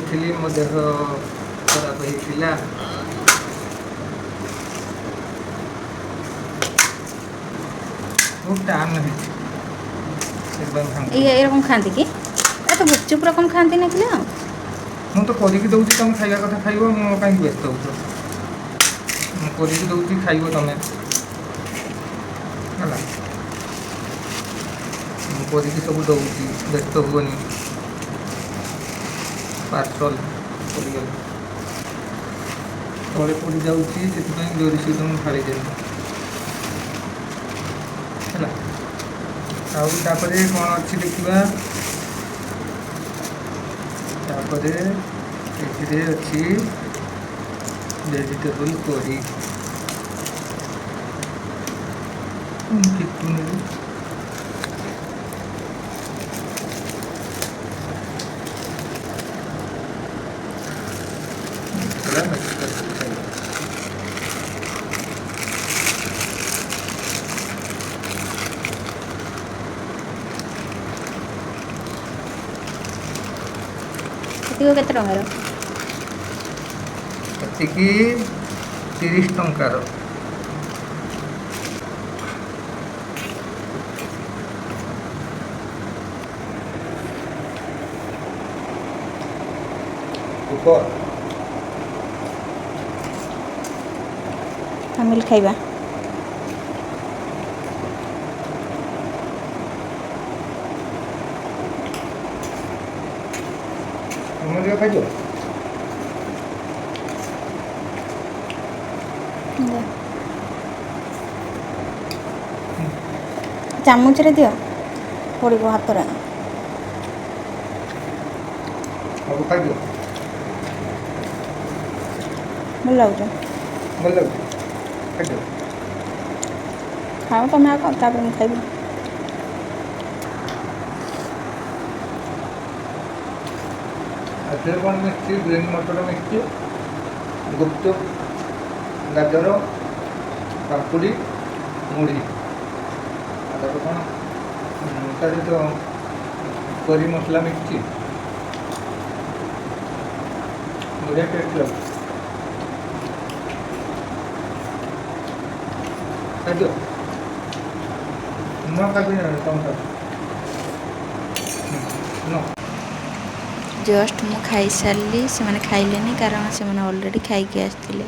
ଯାଇଥିଲି, ମୋ ଦେହ ଖରାପ ହେଇଥିଲା। ବହୁତ ଟାଣ ହେଇଛି, ସେଥିପାଇଁ ଏଇ ଭାଙ୍ଗୁନି। ଏରକମ ଖାଆନ୍ତି କି? ଏ ତ ଗୁପଚୁପ ରକମ ଖାଆନ୍ତି ନା କିଲୋ? ମୁଁ ତ କରିକି ଦେଉଛି, ତମେ ଖାଇବା କଥା ଖାଇବ। ମୁଁ କାହିଁକି ବ୍ୟସ୍ତ ହେଉଛ? ମୁଁ କରିକି ଦେଉଛି, ଖାଇବ ତମେ। ହେଲା, ମୁଁ କରିକି ସବୁ ଦେଉଛି, ବ୍ୟସ୍ତ ହୁଅନି। ପାର୍ସଲ ପଡ଼ିଗଲା, ତଳେ ପଡ଼ିଯାଉଛି, ସେଥିପାଇଁ ଜରି ସହିତ ମୁଁ ଢାଳିଦେଲି। ହେଲା, ଆଉ ତାପରେ କ'ଣ ଅଛି ଦେଖିବା। ତାପରେ ଏଥିରେ ଅଛି ଭେଜିଟେବୁଲ୍ କରି। ଫିଟୁନି। ମସଲା ମିକ୍ସ କରିକି ଖାଇବା। ଏତିକ କେତେ ଟଙ୍କାର? ଏତିକି 30 ଟଙ୍କାର। ସୁପର। ଫ୍ୟାମିଲି ଖାଇବା। ତମେ ଟିକେ ଖାଇଛ। ଚାମଚରେ ଦିଅ, ପଡ଼ିବ ହାତରେ। ସବୁ ଖାଇଦିଅ। ଭଲ ଲାଗୁଛି। ଭଲ ଲାଗୁଛି, ଖାଇଦିଅ। ଖାଅ ତମେ ଆଗ, ତାପରେ ମୁଁ ଖାଇବି। ଏଥିରେ କ'ଣ ମିଶିଛି? ଗ୍ରୀନ୍ ମଟର ମିଶିଛି, ଗୁପଚୁପ, ଗାଜର, ପାମ୍ପୁଡ଼ି, ମୁଢ଼ି, ଆଉ ତାପରେ କ'ଣ ତା ସହିତ କରି ମସଲା ମିଶିଛି। ବଢ଼ିଆ ଟେଷ୍ଟ ଲାଗୁଛି। ଖାଇଦିଅ। ମୁଁ ଖାଇବି ନା, ତମେ ଖାଅ ନ। ଜଷ୍ଟ ମୁଁ ଖାଇସାରିଲି, ସେମାନେ ଖାଇଲେନି, କାରଣ ସେମାନେ ଅଲରେଡ଼ି ଖାଇକି ଆସିଥିଲେ।